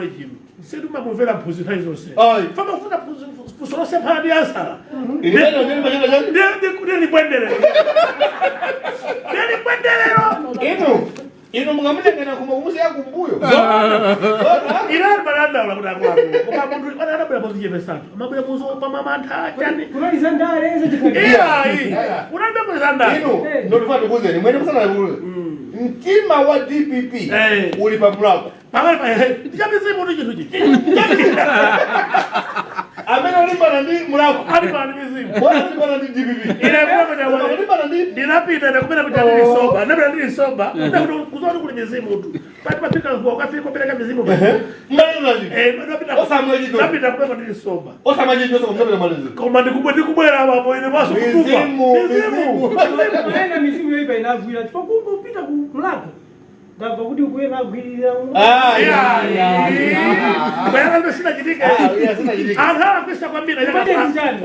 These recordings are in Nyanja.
College ino sitimamumvera mphunzitsi nthawi zonse. Ayi. Famafuna funso losemphana ndi answer. Ilimene ndili machita chani? Ndilibwenderero, ndilibwenderero. Inu mukamutengena kuma kumusiya kumbuyo. Ine ndimadandaula kuti akuluakulu, koma munthu anabwera pozichepesatu, amabwera pozopa mamantha chani. Kunali za ndale zachikhalidwe. Iyayi. Yeah. Unalibe kuzandale. Inu ndofuna ndikuuzeni mwene musanalakuuze. Mtima wa DPP uli pa Mulhako. Pamene pa ndichamizimu ndi chinthu chichi. Amene olimbana ndi Mulhako. Ali pa ndi mizimu. Bwana olimbana ndi DPP. Ine kumene Koma olimbana ndi ndinapita ine kumene kuti ndili sober, ndinapita ndili sober kuzoona kuli mizimu tu pati pafika ukafika kupereka mizimu. Mbaleza. Eh, ndinapita. Osamwa chito. Ndinapita kumene ndili sober. Osamwa chito kumapita malezi. Koma ndikubwera apo ine maso kutupa. Mizimu, mizimu. Mizimu. Ena mizimu yoipa inagwira chifukwa kungopita ku Mulhako ndamva kuti ukuyena agwirira. Ah, yeah. Bwana, sinachitika. Ah, yeah, sinachitika. Anthu alakwisa kwambiri. Kupatezi chani?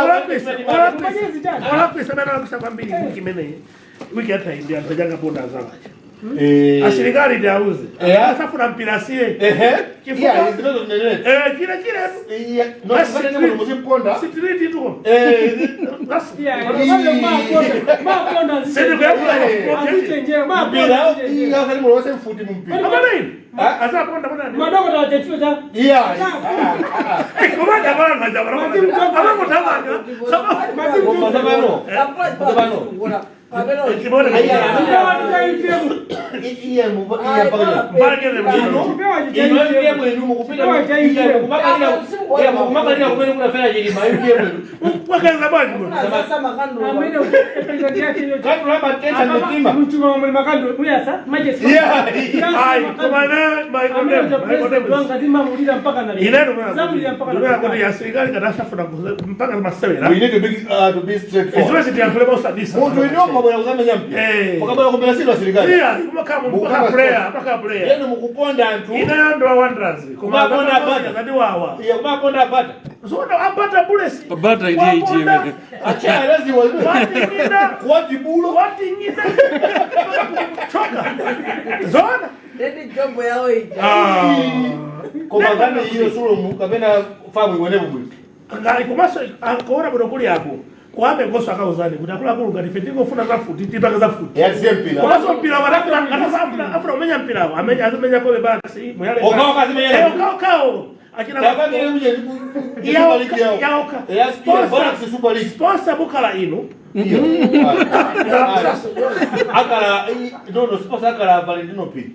Olakwisa. Kupatezi chani? Olakwisa amene alakwisa kwambiri wiki imeneyi, wiki yatha iyi, ndi anthu achangaponda azalacha. Asilikali ndi auze asafuna mpira asiye. Chifukwa- Yeah, zimezo zinenene. Eh, chile chile. Yeah, no, zimenene munthu muzimponda. Street tu. Yeah, maponda Sindikuyakula. azichenjera. Mpira Maponda azichenjera. iya kali munthu wose mfuti mumpira. Amene azaponda bona. Madokotala chachilo cha Iya. Komanda bana jabara. Amakuthamanga. Koma zapano. Chipewa cha UTM. Iya iya mpaka Chipewa cha Ino UTM. UTM inu mukupita Chipewa cha iya UTM. mukumakalira iya mukumakalira kumene kunafera Chilima UTM inu. Wakaza bwanji. Amene president yake iyo. Kandu la matenta mitima. Mchuma muli makando muyasa majesi. Iya. Ayi, koma ne my Amene condemn, my president condemn. wanga timamulira mpaka na lero. Ineno Zamulira mpaka na ndinena kuti lero. asilikali kana asafuna mpaka masewera. We need to be straightforward. Iziwe zitiyankhule mosabisa. Munthu inu mabwera kuzamenya mpira. Mukabwera kumbera silo asilikali. Iya, kumakhala mpaka player, mpaka player. Yenu mukuponda anthu. Ine ndo wa Wanderers. Koma Kumaponda apata. Kadiwawa. Iya kumaponda apata. Zona apata bullets. Bata ije ije. Acha alaziwa. Watingina. Kuwajibulo. Watingina. Choka. Zona. Ndi jombo yawo ija. Koma ngani iyo sulumu kapena famu iwenepo bwino. Ngati komanso kuona bwino kuli apo kwame ngoso akauzani kuti akuluakulu ngati ife tingofuna zafuti tipanga zafuti. Ya tiye mpira. Komanso mpira afuna kumenya mpirawo amenya azimenya kobe basi muyale. Okawo kazimenya. Eh, okawo akina. Tapangire muje Yaoka yaoka. Ya Super Borax Super League. Sponsor bukala inu. Iyo. Akala no sponsor akala Valentino P.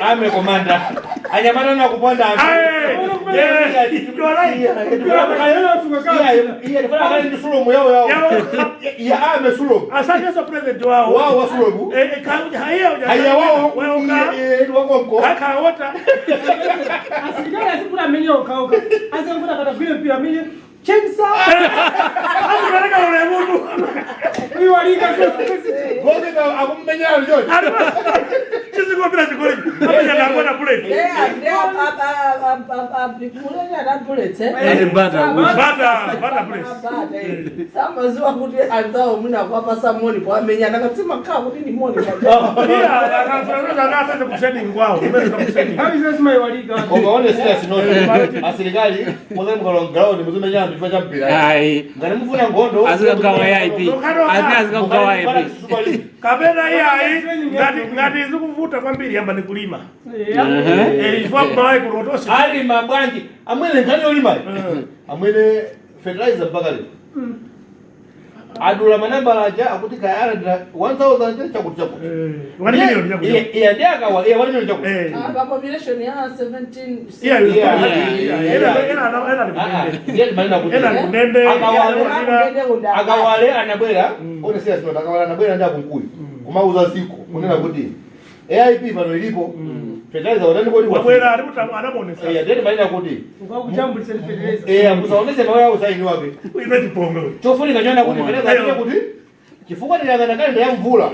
Ame commander. Anyamata na kuponda anthu. Aye. Yeah. You are right. Iya iya ndifuna akale ndi sulumu yawo yawo. Yawo. Iya ame sulumu. Asacheso president wawo. Wawo wa sulumu. Eh, eh, haiya Haiya wawo. Weoka. Iya wakonko. Kaka wota. Asilikali azikuti amenye okaoka. Azikuti akatagwira mpira amenye. Chensa. Akupereka ule mutu. Iwalika. Gote na akummenya alicho. Chizikopira chikoli. Amenya nakona bullet. Ati bata. Bata, bata bullet. Samaziwa kuti anzawo mwina kwapasa moni poamenya ndakatsima khaa kuti ndi moni. Iya, akafuna akapeza ku training kwawo. Kumeza ku training. Nthawi zonse zimayiwalika. Koma on a serious note, asilikali muze mukalowa ground muzimenya anthu chifukwa cha mpira. Ayi. Ngati mufuna nkhondo. Azikagawa AIP. Azikagawa AIP. Super League. Kapena iyayi ngati zikuvuta kwambiri yamba ni kulima. Eh, chifukwa kumalawi kulotosi. Alima bwanji amwene nkhani yolima amwene fertilizer mpaka lero adula manambala aja akuti kaya alandira 1000 chakuti chakuti. 1 million chakuti. Iya ndi akawa iya 1 million chakuti. Pa population ya 17. Iya, Iya, iya. Ena ena Ah, ah, ena ndiye timanena kuti ena kunende. Akawale anabwera on a serious note akawale anabwera ndi akunkuyu kumauza ziko kunena kuti AIP pano ilipo fertilizer watani kodi. Wabwera ali kuti anamuonesa. Iya ndiye timanena kuti Ukakuchambulisa fertilizer. eh musaonese mawe awo saini wake. Ine chipongo. Chofunika chona kuti fertilizer apite kuti chifukwa tilangana kalenda ya mvula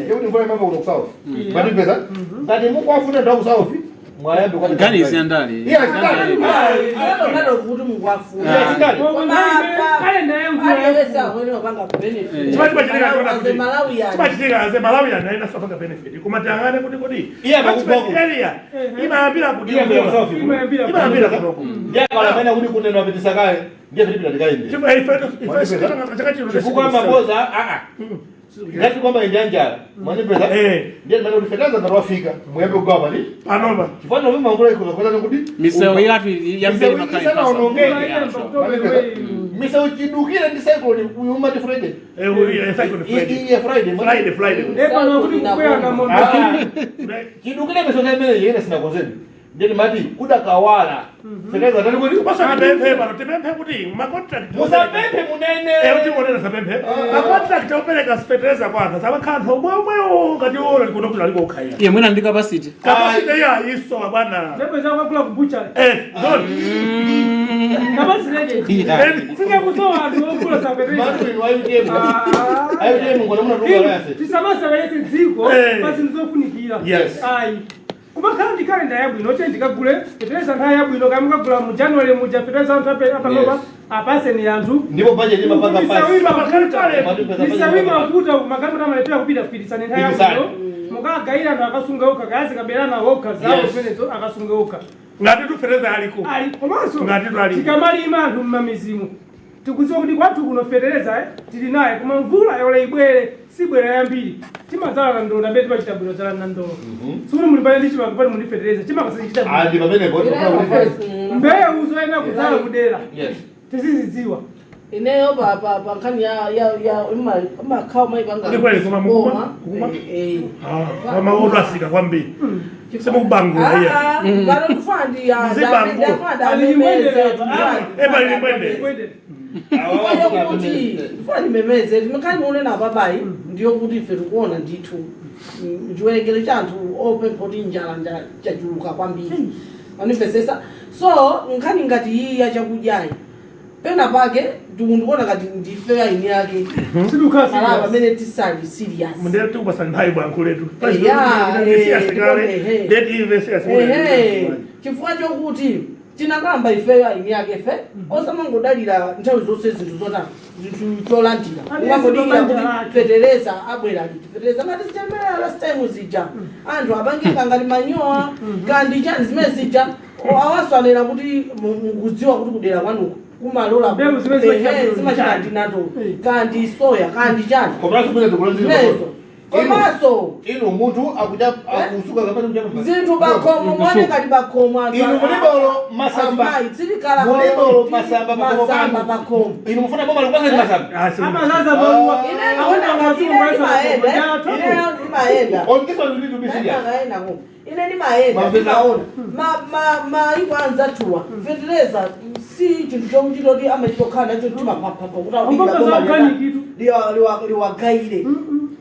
yekuti mvula imamba kuno ku south matipeza ngati mukuwafuna ndo ku south. Mwayambe kwa Nkhani isiyandali. Iya, chikali. Zero kuti mukwafuna. Iya, chikali. Kalenda ya mvula. Aliyense amene wapanga benefit. Chimene chimachitika ndiona kuti- Malawi yani. chimachitika aze Malawi yani aina sopanga benefit koma tiyang'ane kuti kodi Iye amakugwa catchment area imayambira kuti Iye amakugwa South. Imayambira imayambira kunoku. Ndiye akalamena kuti kuneno apitisa kale ndiye Filipina tikainde. Chifukwa ife chaka chino Chifukwa maboza a a. Ngati kwamba injanjala. Mwanipeza? Eh. Ndiye maana kuti fertilizer ngati wafika muyambe kugawa pali. Panopa. Chifukwa novemba mvula ikuza kuti Misewu yathu yambiri makhala Isana onongeke. Misewu chidukire ndi cyclone uyuma ndi Friday. Eh, uri cyclone Friday. Iye Friday. Friday, Friday. Pano kuti kukwera kamondo. Chidukire misewu imene yene sinakonzedwe. Ndiye mati kudakawala. Fertilizer tali kuti Komanso tipemphe pano, tipemphe kuti ma contract musapemphe munene. Eh, kuti ngonena sapemphe. Ma contract opereka fertilizer kwa anthu samakhala anthu omweomwewo ngati iwo likuno kuti aliko okhaira. Iye mwina ndi capacity. Capacity iya iso bwana. Ndipo zakakula kubucha. Eh, zoni. Kapasireke. Singakusowa anthu ogula sapereka. Matu inu ayutemu. Ayutemu ngona muna tuka yase. Tisamaseweretse dziko Eh. pa zinthu zofunikira. Yes. Ayi. Kumakhala ndi kalenda yabwino che ndikagule fetereza nthawi yabwino kaya mukagula mu January muja fetereza anthu apanopa Yes. apaseni anthu. Ndipo budget imapanga pasi. Misawi mafuta magalimoto amalepera kupita kupititsani nthawi Kupititsani. yabwino mukagayira anthu akasunga okha kaya zikaberana okha zawo Yes. zimenezo akasunga okha. Ngati tufereza aliko. Ali komanso Ngati twali. tikamalima anthu mmamizimu tikudziwa kuti kwathu kuno fetereza tili naye koma mvula yola ibwere sibwera yambiri timadzala na ndolo nabe timachita bwino dzala na ndolo sikuti muli pale ndi chimanga pali muli fetereza chimanga sichichita bwino Andi pamene bodi. mbewu zoyenera kudzala kudera Yes. tizizidziwa Ineyo pa pa pa nkhani ya ya ya imakhawa maipanga. Kodi kweli koma mukuma? Kukuma? Eh. Ah, koma odwasika kwambiri. Simukubangula iya. Pano ndifuna ndi ya Mzibangula. Eh, pali limwende. Kwende. Kuti ndifuna ndimemeze nkhani munena papayi ndiyo kuti ife tikuona ndithu chiwerengero cha anthu opempha kuti njala njala chachuluka kwambiri manimvesesa. So nkhani ngati iyi yachakudyayi pena pake ndikuona ngati ndife aini yake Sidukhala Malawi serious. amene tisali serious. Mndere tikupasa nthawi bwankuletu. Yeah, Sikale. eh, Deti ive siya Ehe, chifukwa chokuti tinakamba ifeyo aini yake fe osamangodalira nthawi zonse zinthu zota zinthu cholandira Aliyense umangodikira pabanja kuti lake. fetereza abwera liti fetereza ngati zichemera last time zija anthu apangika ngati manyowa kandi chani zimene zija awaso anena kuti mukudziwa kuti kudera kwanuko kumalola Mbewu zimene zimachita Ehe, bwino zimachita ndi ndinato Eh. kandi soya kandi chani Komanso kumene tikulandira. zimenezo komanso Inu munthu akuja akusuka kapati kuchapa. zinthu pakhomo muone ngati pakhomo anthu Inu mulibolo masamba. azimayi, tsilikala Mulibolo masamba pakhomo masamba panu. pakhomo Inu mufuna boma likupasa masamba. Amazaza maluwa. Ine ndikuona ngati ine ndimayenda, ine ndimayenda. On this one we need to be serious. Ndayenda ngoma. Ine ndimayenda Mapeza. ndimaona maiko anzathuwa fetereza si chinthu chokuchitoti amachitokhala nacho timaphapha kuti Amboka za organic itu. liwagayire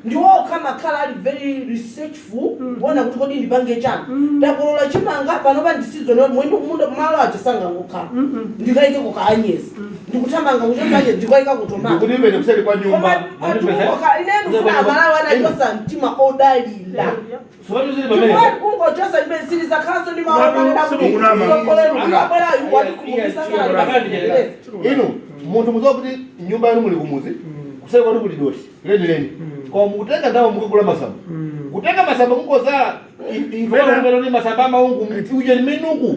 ndiwokha makhala ali very researchful kuona kuti kodi ndipange chani ndakolola chimanga panopa ndi season yoti mwini munda malo achisangangokhala ndikayikeko kaanyezi ndikuthamanga kuchotanyezi ndikayika kutomato Ndikuti imene kuseri kwa nyumba. koma anthu ine ndifuna amalawi anachosa mtima odalira Sopano zili pamene. chifukwa kungochosa imene sili zakhaso ndi Simukunama. Inu munthu mudziwa kuti nyumba yanu muli kumuzi kuseri kwanu kuli doti leni leni. Koma mukutenga ndalama mukagula masamba. Kutenga masamba kungoza ifo ni masamba maungu uje ni menuku.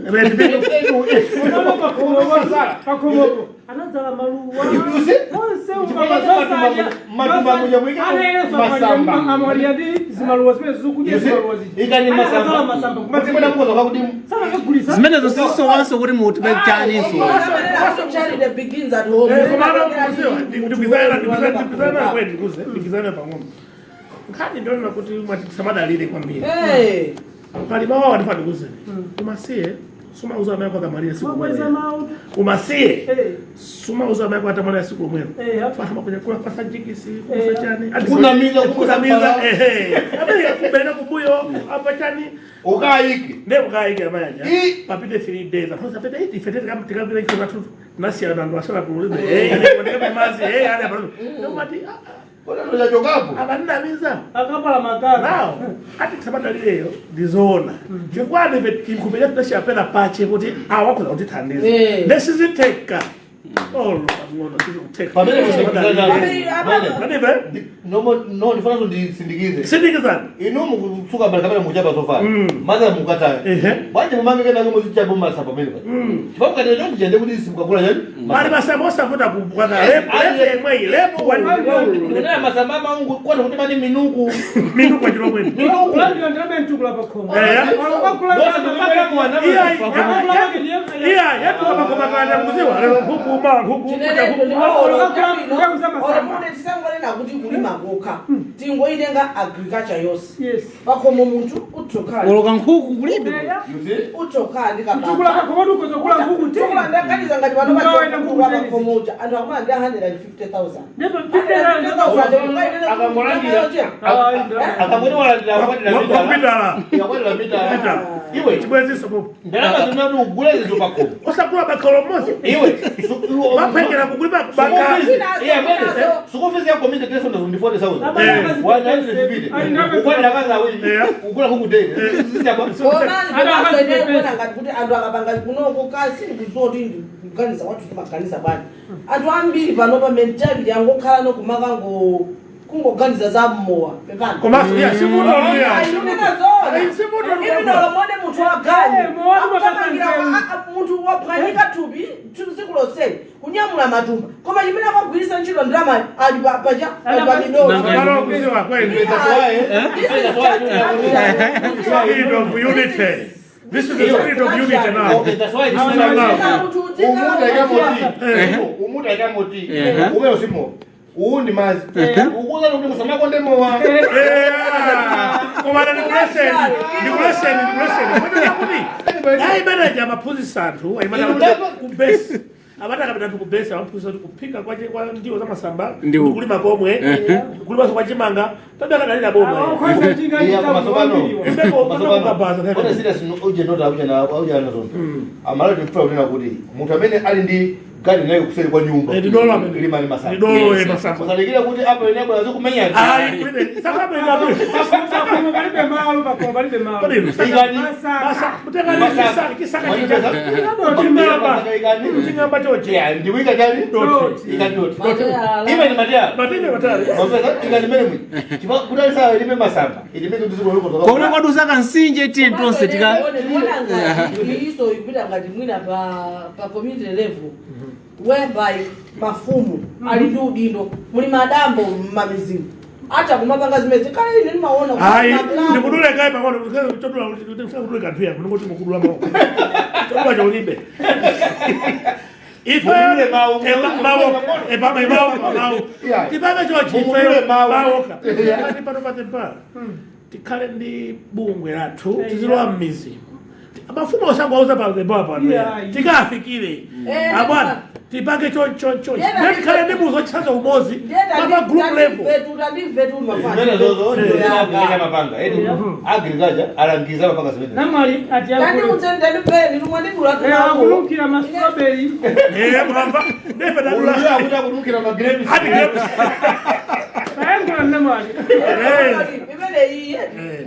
Unaona pakhomopo anadzala maluwa You see? onse Chifukwa matumba muja mwike masamba. amwalira ndi zimaluwa zimene zikudya You see? zimaluwa zija Ikani Anadzala masamba. masamba Kuti mwina mukoza kuti sana kagulisa Zimenezo sisowanso kuti mutipe chaniso. Ndikizana pang'ono nkhani ndionera kuti mwati tisamadalire kwambiri pali mawawa ndifana ndikuzeni umasiye sumauza amayi ako atamwalira siku Mwakweza lomwelo mawu umasiye Eh, sumauza amayi ako atamwalira siku lomwelo eh, fana makuja kula pasa jikisi kusa chani Kunamiza, kunamiza ehe amene kubereka kubuyo apa chani ukayike. ndiye mukayike amayi aja I- papite 3 days afonso apite 8 ife tikapita ife zathu tinasiyana anthu asala kululime eh ine ndikape mazi eh ale apa ndomati Potato chachokapo. Abaninamiza. Akapala makaka. Now, ati tisamadalireyo ndizoona chifukwa ife tinkhumenya tidachiyapena pache kuti awakhoza kutithandiza. Nesizitheka olo pang'ono sizikutheka. Pamene Pamene- Pamene No, ndifananso ndisindikize. sindikizani. Inu mukutsuka mbali kapena mukuchapa sofa. Maza mukataya. Bwanji mumange kenako muzichapa masamba pamene pa. Chifukwa mukataya chonchi chiyende kuti simukakula chani? Pali masamba osavuta kupwaka lepo imweyi lepo. Ndikunena masamba amaungu kwani kuti mani minuku. Minu kwa chilomweni. Minuku. Kulandira ndirabe mtukula pakhomo. Iya, yatuka makoma kanda kuziwa lero nkhuku ma nkhuku Tisangonena kuti kulima kokha, tingoitenga agriculture yonse. Yes. Pakhomo munthu utokhala Oloka nkhuku kulibe. You see? utokhala ndi Mtukula pakhomo tukozokula nkhuku tena. kababa ndaganiza ngati pano Ungawaita nkhuku pachoka tena. pakhomoja anthu akumana ndi 150,000. Ndipo Akangoti walandira akwatira mitala. Kupitala. Akwatira mitala. Iwe Chibweziso popo. ndalama zinati ugule zinthu pakhomo. Osakula bakholo mmodzi. Iwe Maphengera kukulima baka. School fees ya community test ndi 40,000. 150. Ukwatira kaza awiri. Ugula nkhuku daily. Zichapa. Koma ngati kuti anthu akapanga kunoko kasi ndikuzoti ndikuganiza kwathu timaganiza bwanji anthu ambiri pano pa mentality angokhala nokumakango kungoganiza za mmowa pepani. Komanso iya sivuto luya. Ivinolo mone munthu wagani Eh, mowa akukamangira umakasenzeni. munthu waphwanyika thupi tsiku lonseli kunyamula matumba koma chimene akagwiritsa ntchito ndalama ali pacha ali pa midolo. Malo kuziwa kweli. Spirit of unity. This is the spirit of unity now. Okay, that's why This is our love. Umuta ikamoti. Umene usimo. Uwu ndi mazi. Ukuza kuti musamakonde mowa. Koma ndikuleseni, ndikuleseni, ndikuleseni. Kodi kuti ayi manager amaphunzitsa anthu ayimana ku base. Amati akapita anthu ku base amaphunzitsa kuti kuphika kwa ndiwo za masamba Ndiwo. ndikulima komwe kulimanso kwa chimanga tabe akadalira boma. Iya, kumasopano. Imbepo kukabaza. Kodi serious uje nota uje na uje na zonto. Amalo tikufuna kunena kuti munthu amene ali ndi garden nayo kuseri kwa nyumba. Ndidolo amene. Lima ni masamba. Ndidolo masamba. Musalikire kuti apo ine bwana zikumenyana. Ayi kulibe. Sakabe ngabe. Pakhomo palibe malo, pakhomo palibe malo. Kodi Ikani. Masaka. Mutengani kisaka kisaka Mwachipeza? Ching'amba. Ikani. Ching'amba chochi. Yeah, ndiwika chani? Doti. Ikani doti. Even matiyala. Matine matari. Mapesa ikani mene mwi. Chifukwa kuti alisawa ilime masamba. Ilime kuti zikulo Komwe kwadusa kansinje tiye tonse tika. Iso ikupita ngati mwina pa community level whereby mafumu ali ndi udindo muli madambo mmamizimu acha kumapanga zimene kale ine ndimaona kuti Ayi, maklabu- ndikudule kai pang'ono, chodula kuti kudule kanthu yako, ndingoti mukudula maoko. Chodula cholibe. Ife Mukudule mawu. mawu, epama mawu, mawu. Yeah. Tipame chochi ife Mukudule mawu. mawu. Kani pano patempa. Tikhale ndi bungwe lathu, tizilowa m'mizi. Mafumu osangouza pa tempa pano. Yeah. Tikafikire. Eh, Abwana, tipange chonchi chonchi chonchi. Yeah, Tikhale ndi muzo chitsanzo umozi, pa group level. Tandimvetu Zimene zozo ndikunya mapanga. Edi agriculture alangiza mapanga zimene. Namwali ati akulu. Akulukira ma strawberry. Eh, mwamva. Nefe Uyu dadula. akuti akudukira ma grapes. Hadi grapes. Tayankhula namwali. Imene iye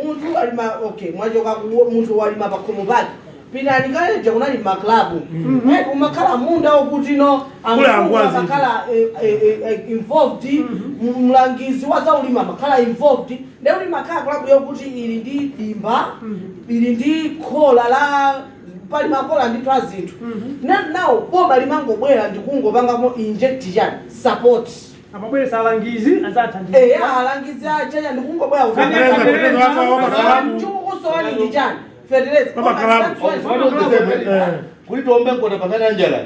munthu alima okay mwachoka munthu walima pakhomo pake pitani kaleja kunali maklabu umakhala munda wokuti no Kule angwazi. amakhala involved mlangizi wa zaulima amakhala involved ndekuti makhala klabu yokuti ili ndi dimba ili ndi khola la pali makola ndithu azinthu nawo boma limangobwera ndikungopangamo inject chani support. Amabweresa alangizi azathandiza. Eya, alangizi achanya ndikungobwera Fetereza, fetereza wako wa makalabu. chikukusowani ndi chani fetereza. Kwa makalabu. Kuti tiombe nkota pakati ya njala.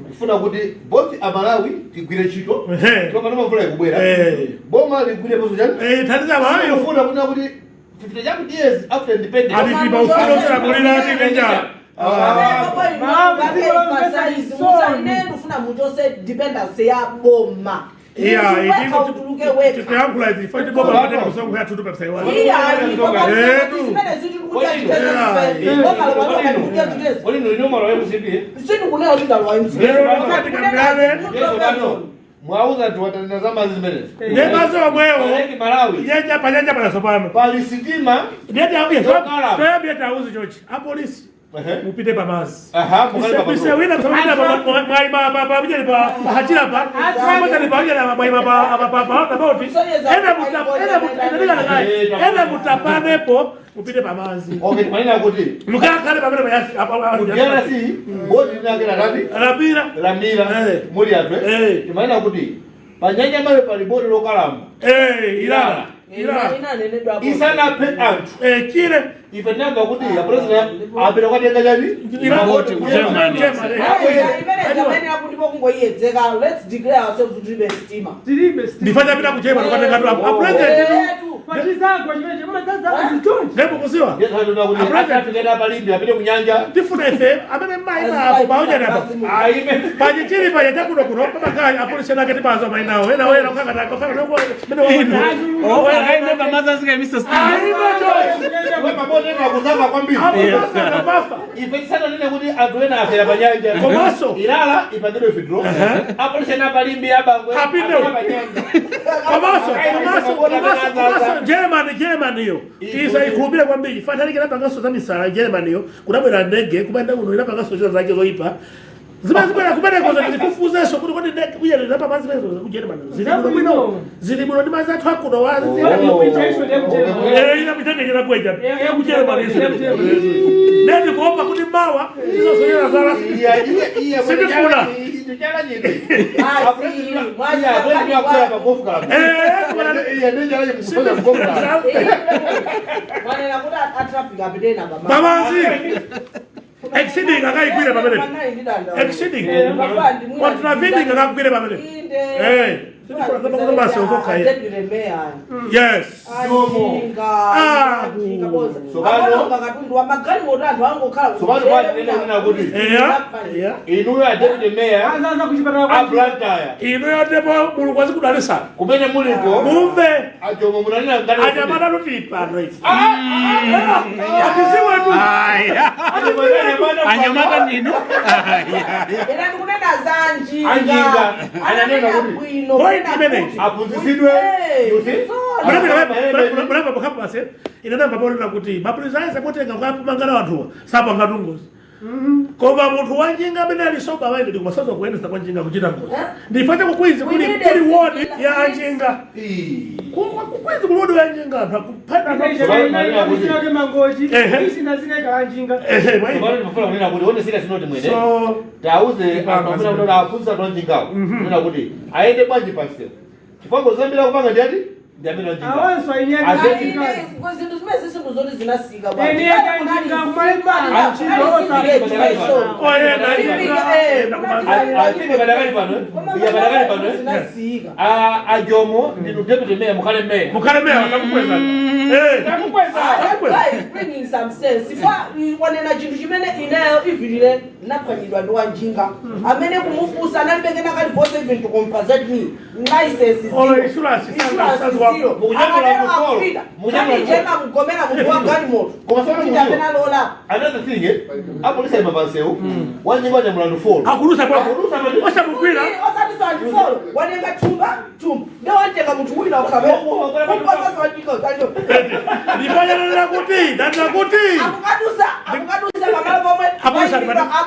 Kufuna kuti both Amalawi tigwire ntchito. Chifukwa pano mvula ikubwera. Boma ligwire poso chani? Eh, thandiza mayo. Kufuna kuna kuti 50 chakuti years after independence. Ati tipa ufulu osera ati njala. Ufuna muchose dependency ya boma. Iya, Wekha utuluke wekha. tikuyankhula izi ife tiboma pate kusongo ya tutu pepsa iwani. Iya, zimene zitikuja chiteze boma lomaloka ndikuja chiteze. Kodi inu malo ya MCP? Sindikunena kuti ndalowa MCP. Lero tikambirane. Yeso pano. Mwauza anthu watanena za madzi zimenezi. Ndiye madzi omwewo. Paleki Malawi. Nyanja panyanja palaso pano. Pali sitima. Yokalamba. Toyambia tauzi chochi apolisi mupite pamazi. Aha, mukali pa Mise wina msamita mwaima pa pa pa pa pahachira pa pamodzi pa pa mwaima pa pa pa pa boti ena mutapa ena mutapa ena mutapanepo mupite pamazi. Okay, timanena kuti Mukakhale pamene payasi. Ku DRC boti linakera tati Lapira. Lamira. Muli anthu. Timanena kuti panyanja mayo pali boti lokalamba. Ilala. Ilala. Inanenedwa. Isanaphe anthu. Chile. Ife tinamva kuti ya president apita kwatenga chani? Boti ku Germany. Imene jamene apo ndipo kungoyedzeka, let's declare ourselves kuti tilibe sitima. Tilibe sitima. Ndifanya pita ku Germany kwatenga tu a president. Etu. Pachizagwa chimene chimadzaza anthu chonchi. Ndipo kuziwa. Ndiye tinaona kuti afikena palimbi apite kunyanja. Tifuna ife amene maima apo paonya apo. Aime. Pachichiri paja chakuno kuno pamakaya apolisi ena akati pazo mainawo ena wena okakata okakata mene Oh, akaenda pamazi asikaimisa sitima. We maboti ena akuzama kwambiri. Apo Ife tisananene kuti anthu ena afera panyanja. Komanso. Ilala ipangidwe withdraw. Apolisi ena palimbi abangwe. Apite. Apite panyanja. Komanso komanso komanso komanso Germany, Germany yo tisa ikhulupire kwambiri fatalike inapanganso za misala. Germany yo kunabwera ndege kumayenda kuno inapanganso zina zake zoyipa zimene zibwera kumenekozo tikufuzenso kuti kodi ndege kuya inapa madzi zimenezo ku Germany zili bwino bwino, zili bwino ndi madzi athu akuno wa inapitende inabweja ku Germany nedi kuopa kuti mawa izosonyera zala. Iya iya iya. Sindifuna. Chala chino. Iya, president akwera pa golf club. Iya, ndi chala chino ku golf club. Mwanena kuti atraffic apitena pamazi. Pamazi exceeding akayigwire pamene exceeding contravening akagwire pamene. Yes. Katundu wa magalimoto anthu angokhala. Tsopano panena kuti Eya. Inuyo a deputy mayor Azaza kuchipatala a kwa Blantyre. Inuyo ndipo Mulungu azikudalisa. Kumene muliko. Mumve. Ajomo munanena ngati Anyamata tuti pano ife atiziwe tu. Aya. Anyamata ndinu. Ena ndikunena za Anjinga. anjinga. Ananena kuti bwino. Point imeneyi. Aphunzitsidwe. You see? Munamva pokapase inanamva ponena kuti mapulisa aise kotenga kwapumangana anthuwa sapanga tungozi koma munthu wanjinga amene ali sober minded kumasaza kuyendesa kwa njinga kuchita ngozi. Ndifa chakukwizi kuli kuli wodi ya anjinga. Kukwizi kuli wodi ya anjinga anthu akuphana. Ake mangochi isina zinaikala njinga. Tsopano ndimafuna kunena kuti one serious note mwene. So tauze anthu amene akuti aphunzitsa anthu anjingawo kunena kuti ayende bwanji pansewu chifukwa zambiri akupanga ndi ati ndi amene anjingawo. Awanso Zinthu zimene zisinthu zoti zinasika. Oyenda Afike padakali pano, iya, padakali pano. Zinasika. Ajomo ndinu deputy mayor, mukhale mayor. Mukhale meya takukweza. That guy is bringing some sense. Fa wanena chinthu chimene ineyo ivilile naphwanyidwa ndi wanjinga amene kumufunsa analipekena kaliponse even to compensate me, license Olo zero. insurance, Insurance sangasazi wako. zero. Mukunyamula Akatero mutolo. akupita. Mukunyamula Kani jema kugomera munthu wa galimoto. Koma sasa Kuti mukuziwa. amene alola. Another thing, apolisi ayima pansewu wanjinga wanyamula anthu four. Akulusa kwa Akulusa pa- osakugwira. Osati sandifolo watenga thumba thumba nde watenga munthu wina ukhamera Ndifanyanira kuti ndanena kuti akukadusa akukadusa pamalo pomwe apolisi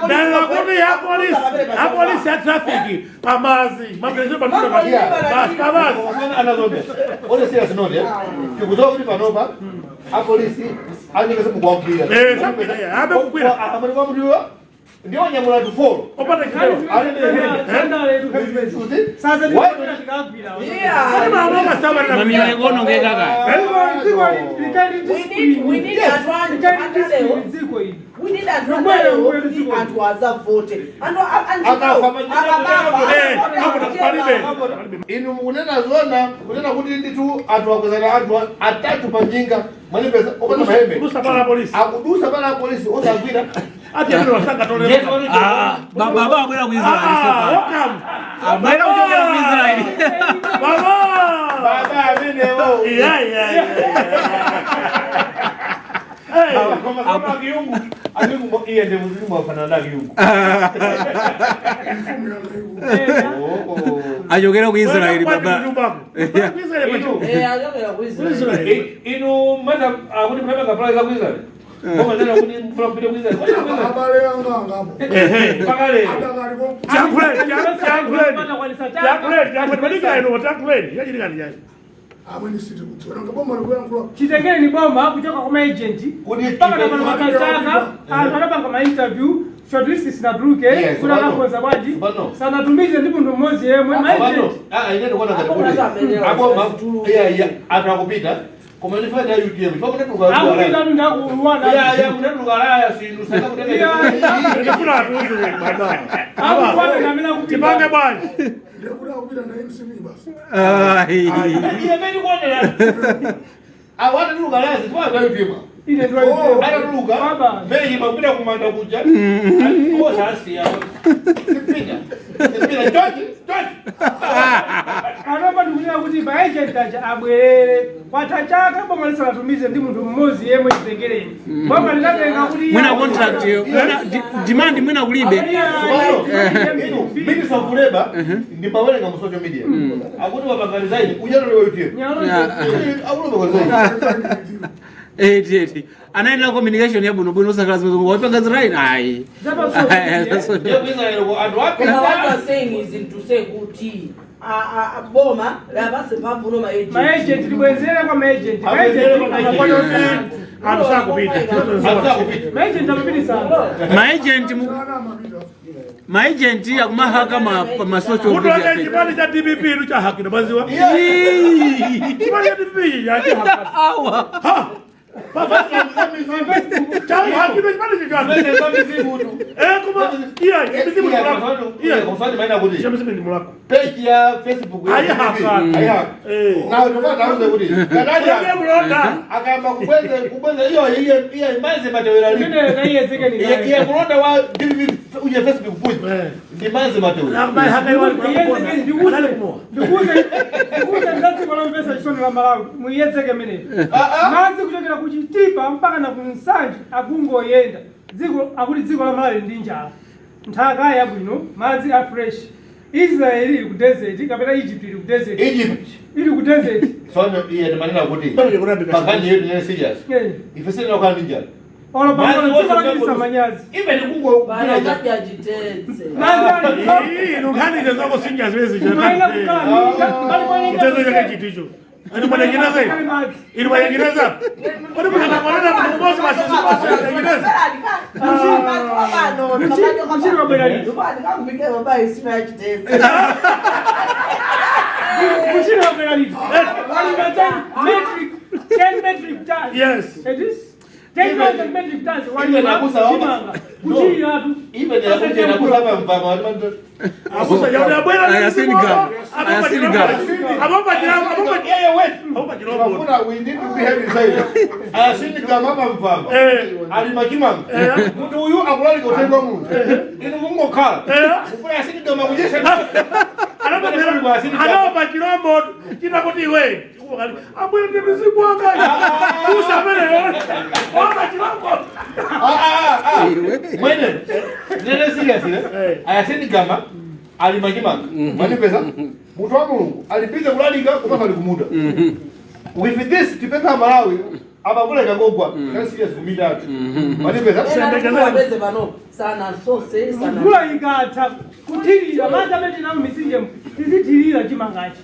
ndanena kuti apolisi apolisi ya traffic pamazi mapulisi basi pamazi. Anazombe one serious note, tikudziwa kuti panopa apolisi anjinga simukuwagwira. Sakugwira, abe kugwira. Amene kwamutiwa ndiwo wanyamula anthu four. Opanda chitero. Mamira ikuonongeka kaya. We need anthu andalewo. Dziko ili We need anthu andalewo kuti anthu azavote anthu Akafa Palibe. Inu mukunena zona kunena kuti nditu anthu akwezana anthu atatu panjinga mwanipeza opanda mahembe. Kudusa pala polisi. Akudusa pala apolisi osagwira. Ati amene wasangatolera. Ah, baba abwera ku Israeli sopano. Welcome. Abwera kuchokera ku Israeli. Baba. Baba amenewo. Yeah. Hey. Koma kama akiyungu akiyungu iye ndi mzimu afanana na akiyungu. Oh. Achokera ku Israeli baba. Eh, achokera ku Israel. Israeli. Inu mata akuti munapanga pala za ku Israel. Koma nena kuti mfuna mpite ku Israel. Kodi ku Israel? Abale anga angapo. Ehe. Mpaka lero. Adakalipo. Chankuleni, chankuleni. Chankuleni, chankuleni. Madika ino chankuleni. Yachitikani chani. Amweni siti kudziwa. Nanga boma likuyankhula. Chitengere ni boma kuchoka kwa agent Kuti mpaka na pano makachaka anthu anapanga ma interview, shortlist sinatuluke. Yes, Kuti anakonza bwanji? Pano. Sanatumize ndi munthu mmodzi yemwe ma Pano. agent. Ah, ine ndikuona ngati Apo kuti unasamelewa, aboma sasitulu. iya anthu akupita. Koma ndifuna ya UTM. Chifukwa munatuluka Akupita atu ndakuwana. Iya, munatuluka alaya sinu saka kutenga. Ndifuna atuuze baba. Akuwana na amene akupita. Tipange bwanji. Ndekuti akupita na MCP basi. Ai. Iye meni kuonera. Awa atatuluka alaya sinu ya UTM. Ine ndiwa Oh. Atatuluka. Baba. Meni mapita kumanda kuja. Kosa asiya. Sipita. Sipita. Chochi, chochi. Anopa ndikunena kuti ma agent aja abwerere kwatha chaka boma lisanatumize ndi munthu mmodzi yemwe chitengereni boma linatenga kuti Mwina contract yo. Mwina demand mwina kulibe. Inu, Minister of Labor ndimawerenga mu social media. Akuti wapanga resign ujanoliwa UTM. Akuti wapanga resign. Eti eti. Anayenera communication yabwino bwino usakhala zimene wapanga ziraini. Ayi. Ndiye ku Israel ko anthu Koma apita. what you are saying is to say kuti boma lapase mphamvu no ma agent. Ma agent libwezere kwa ma agent. Ma Abwezere agent kwa ma amakwanisa. Anthu sakupita. Anthu sakupita. Ma agent amapitisa. Ma agent mu Ana amapita. ma agent akumahaka ma ma social Mutu wake media. chipani cha DPP ilu cha haki maziwa. Chipani cha DPP ya cha haki. Awa. Ha. Papa cha haki ndo chipani cha haki. Zimene za mizimu tu. Eh, kuma iya mizimu ni mulako. Iya, Iya. kusani maina kuti Cha mizimu ni mulako. page ya Facebook ya Ayi haka. Ayi haka. Eh. Na tofa nauze kuti kadaja Ndiye mulonda. akayamba kubweza iyo imanze matewera lini. Imene kaiyezeke ni Iye kulonda wa DPP uje Facebook puji. Eh. Ndimanze matewera. Na mai haka iwali kuna kupona. Anali kumoa. Ndikuze ndadziko lomvesa chisoni la Malawi muiyezeke meneyo. Madzi kuchokera ku Chitipa mpaka na ku Nsanje akungoyenda. Dziko akuti dziko la Malawi ndi njala, nthaka yabwino, madzi a fresh. Israel ili ku desert kapena Egypt ili ku desert? Egypt. Ili ku desert. Sono iye ndimanena kuti Pano kunambika. pakani yetu ni serious. Ife sina kwa ninja. Olo pangolo Madzi dziko wose lachitisa manyazi. Even kungo Bana kadya chitetse. Madzi ali Ii, nkhani zako sinja zimene maina kukhala minga mbali mwa Mchezo chake chiticho. Ani mwanajineza hivi. madzi. Ili mwanajineza. Kwani mwana mmoja basi sisi mwanajineza. Mchiri wabwera liti? Mchiri wabwera liti? Walima 10 metric 10 metric tons. Yes. It is 10,000 metric tons walima Even akusa wama- chimanga kuchiyatu. Even yakuja na kusaba mvama watu. Akusa ya bwera. Ayasinigam. Ayasinigam. Abomba jiramu, abomba Yeah, wait. abomba jiramu. Mafuna we need to behave inside. Ayasini kama mvama. Eh. Ali machimanga. Eh. Munthu uyu akulalika uthenga wa Mulungu. Inu mungokhala. Eh. Kufuna ayasini kama kujesha. Anaomba chirombo chitakuti iwe abwere ndi mizimu wanga usamene omba chirombo. Ah ah ah. Mwene. Nene serious ne? Eh. Ayasini kama ali machimanga. Manipeza. Munthu wa Mulungu alibize kulalika komanso ali kumuda. With this tipempha Malawi abakuleka ngogwa. Kali serious kumita athu. Manipeza. Apeze pano sana sose sana. Mvula ikatha kuthirira madzi amene tinawo mitsinje tizithirira chimangachi.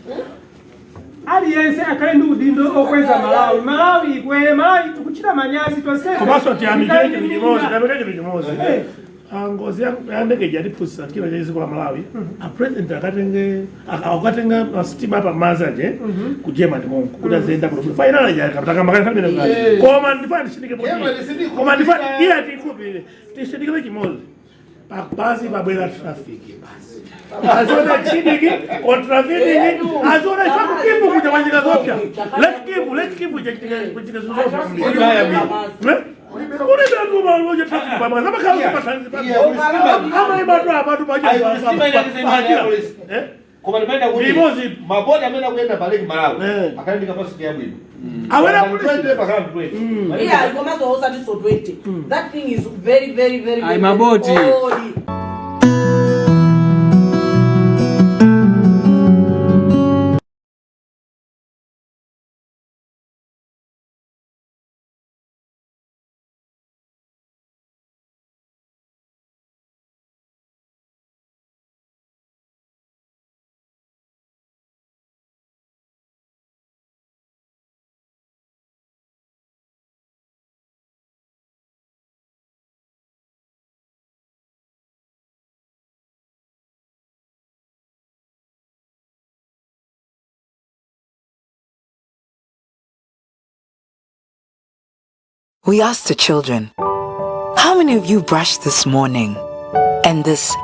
Aliyense akhale ndi udindo okweza Malawi. Malawi ikwere. Malawi tikuchita manyazi tonsefe. Komanso tiyamikire chinthu chimodzi, tiyamikire chinthu chimodzi. Eh. Ah, ngozi ya ndege yatiphunzitsa kila cha dziko la Malawi. A president akatenge akatenga masitima pa madzi aje ku Germany konko kuti aziyenda kuno finally ja kapita kama kana Eh. koma ndifana tisindike Germany sindiko koma ndifana iye tikhulupirire tisindike chimodzi pasi pabwera traffic basi aziona chidiki contravening aziona chakukipu kuja kwanyika zopya let's keep, let's keep kuja kuchika zopya. Kulibe ngoma loja traffic pamwe zamakhala kupathanzi ama ibatu abantu baje. Ayi, sitima inakuzimba ya polisi. Eh. Koma ndimaenda kuti Limodzi. maboti amene akuyenda pa Lake Malawi Eh. akhale ndi capacity yabwino. Awera Pakali polisi. 20, pakali 20. Yeah, komanso osati so 20. That thing is very very very Ayi, very maboti. old. We asked the children, "How many of you brushed this morning?" And this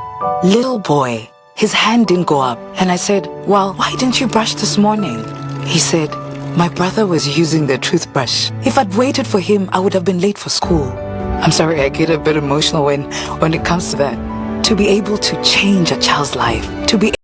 little boy, his hand didn't go up. And I said, "Well, why didn't you brush this morning?" He said, "My brother was using the toothbrush. If I'd waited for him, I would have been late for school." I'm sorry, I get a bit emotional when it comes to that. To be able to change a child's life, to be